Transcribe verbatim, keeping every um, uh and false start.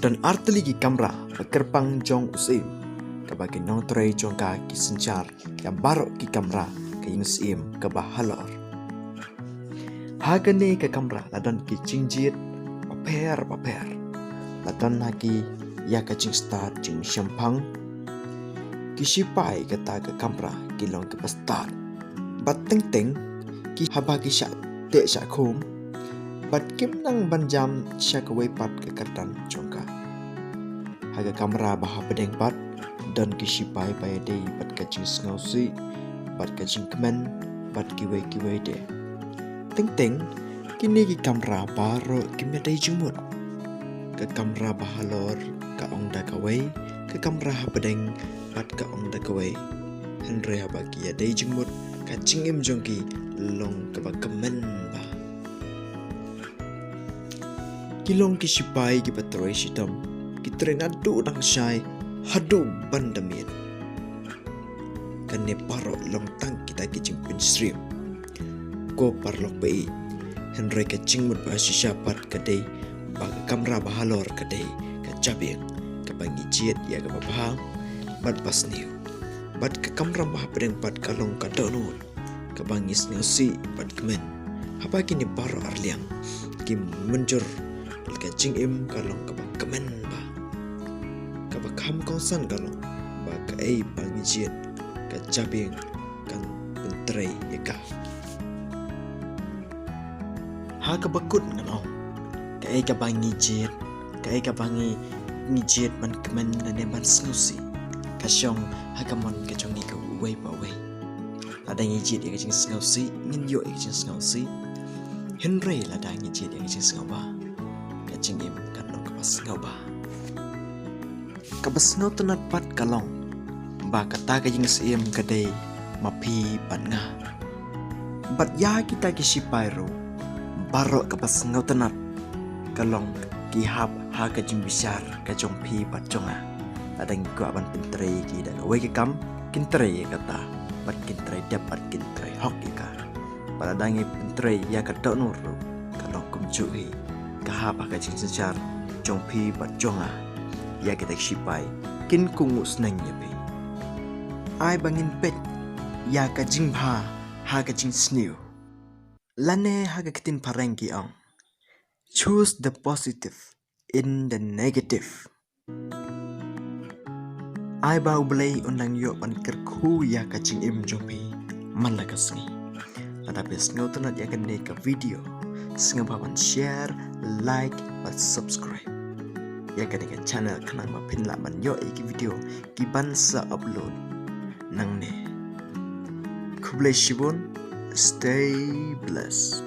Don artylli ki kamra ba kyrpang jong u syiem, kaba ki nongtrei jong ka ki synshar ïa baroh ki kamra ka ïing syiem kaba halor. Ha kane ka kamra la don ki jingjied bapher bapher. La don ha ki ïa ka jingstad jingshemphang. Ki shipai kata ka kamra ki long kiba stad. Bad teng teng ki haba ki shah teh shah khum, bad kim nang ban jam sha kawei pat ka kyrdan jong ka. Ha ka kamra ba hapdeng pat don ki shipai ba ïadei bad ka jingsngewsih, bad ka jingkmen, bad kiwei kiwei de. Teng teng kine ki kamra baroh kim ïadei jingmut. Ka kamra ba halor ka ong da kawei, ka kamra hapdeng pat ka ong da kawei. Hynrei haba ki ïadei jingmut, ka jingim jong ki long kaba kmen bha. Ki long ki shipai kiba trei shitom, ki trei naduh dang shai haduh ban da miet. Kane baroh long tang kita ki jingpynsyriem, ko paralok ba ïeit. Hynrei ka jingmut ba shisha pat ka dei ba ka kamra ba halor ka dei ka jabieng kaba ngi jied ïa kaba bha bad ba sniew. Bad ka kamra ba hapdeng pat ka long ka dohnud kaba ngi sngewsih bad kmen. Haba kine baroh arliang ki mynjur, ka jingim ka long kaba kmen bha. Kaba kham kongsan ka long ba kaei ba ngi jied, ka jabieng kan pyntrei ïa ka. Ha kaba kut ngan ong, kaei kaba ngi jied, kaei kaba ngi, ngi jied ban kmen lane ban sngewsih, ka shong ha ka mon ka jong ngi ka uwei pa uwei. Lada ngi jied ïa ka jingsngewsih, ngin ïoh ïa ka jingsngewsih. Hynrei lada ngi jied ïa ka jingsngewbha, ka jingim kan long kaba sngewbha. Kaba sngewtynnat pat ka long ba kata ka ïing syiem ka dei ma phi bad nga. Bad ïa kita ki shipai ruh, baroh kaba sngewtynnat ka long ki hap ha ka jingbishar ka jong phi bad jong nga. Lada ngi kwah ban pyntrei ki da kawei ka kam, kin trei ïa kata, bad kin trei dep bad kin trei hok ïa ka. Bad lada ngi pyntrei ïa ka dohnud ruh, ka long kumjuh hi, ka hap ha ka jingsynshar jong phi bad jong nga. Ïa kita ki shipai kin kohnguh sneng ïa phi. Ai ba ngin peit ïa ka jingbha ha ka jingsniew. Lane ha ka ktien phareng ki ong, choose the positive in the negative. Ai ba U Blei un nang ïoh ban kyrkhu ïa ka jingim jong phi man la ka sngi. Lada phi sngewtynnat ïa kane ka video, sngewbha ban share, like bad subscribe ïa kane ka channel khnang ba phin lah ban ïoh ïa ki video kiban sa upload nangne. Khublei shibun, stay blessed.